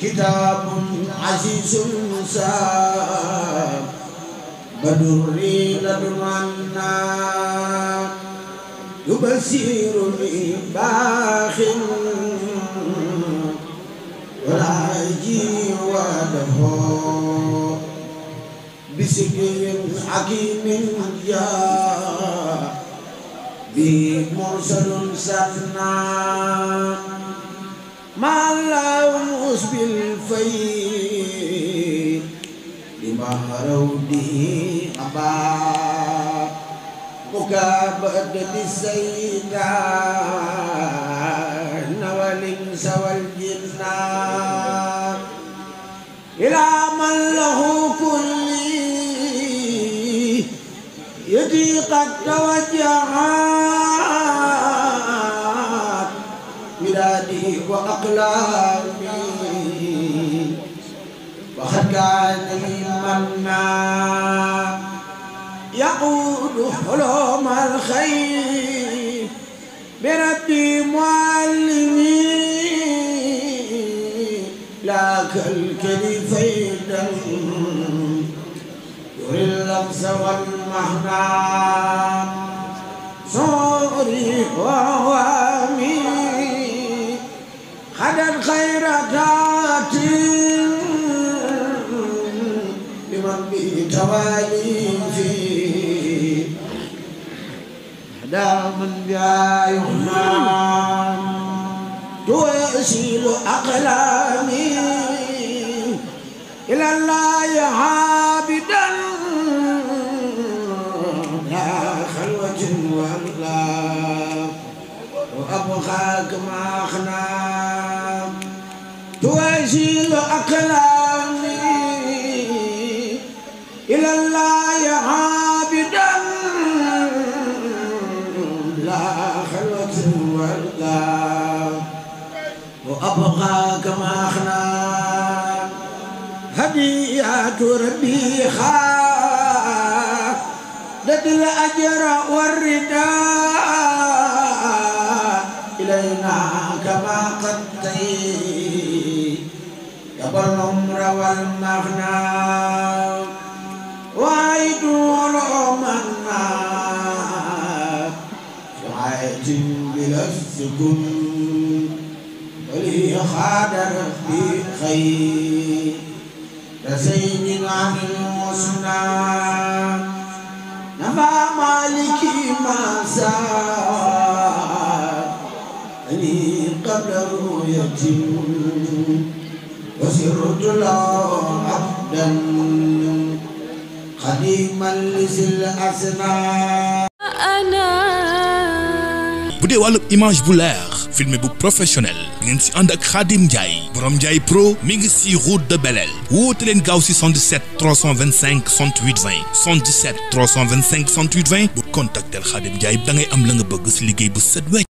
كتاب عزيز مساب بدري لدمنا يبصر باخ وراجي وده بسكر حكيم جاء بمرسل سنا ما لومس بالفيل لما رودي أبا مكابد السيدان والإنس والجنان إلى من له كل يدي قد توجهات ميلادي وأقلامي وقد كان لي منا يقود حلم الخير بربي معلمي لا كالكلفين يري اللمس والمحنى صوري وهوامي خدت خيرات لمن به توالي فيه هدى من بها يغنى تؤسيل أقلامي إلى الله عابدا لا خلوة ولا وأبقاك ما أخنام تؤسيل أقلامي إلى الله عابدا لا خلوة ولا وأبقى كما أخنا هديات ربي خالد الأجر والرداء إلينا كما قد طيب العمر والمغنى وعيد رمنا شعيت بلا السكون ولي خادر في خير رسين عن المصنع نبى مالكي ما ساني قبل رؤيتي وسرت له عبدا خديما لذي الأسنان bu dee wàllu image bu leer filmé bu professionnel ngeen si ànd ak Khadim Ndiaye borom Ndiaye Pro mi ngi si route de Belel woote leen gaaw si 77 325 68 20 77 325 68 20 bu contactel Khadim Ndiaye da ngay am la nga bëgg si liggéey bu set wecc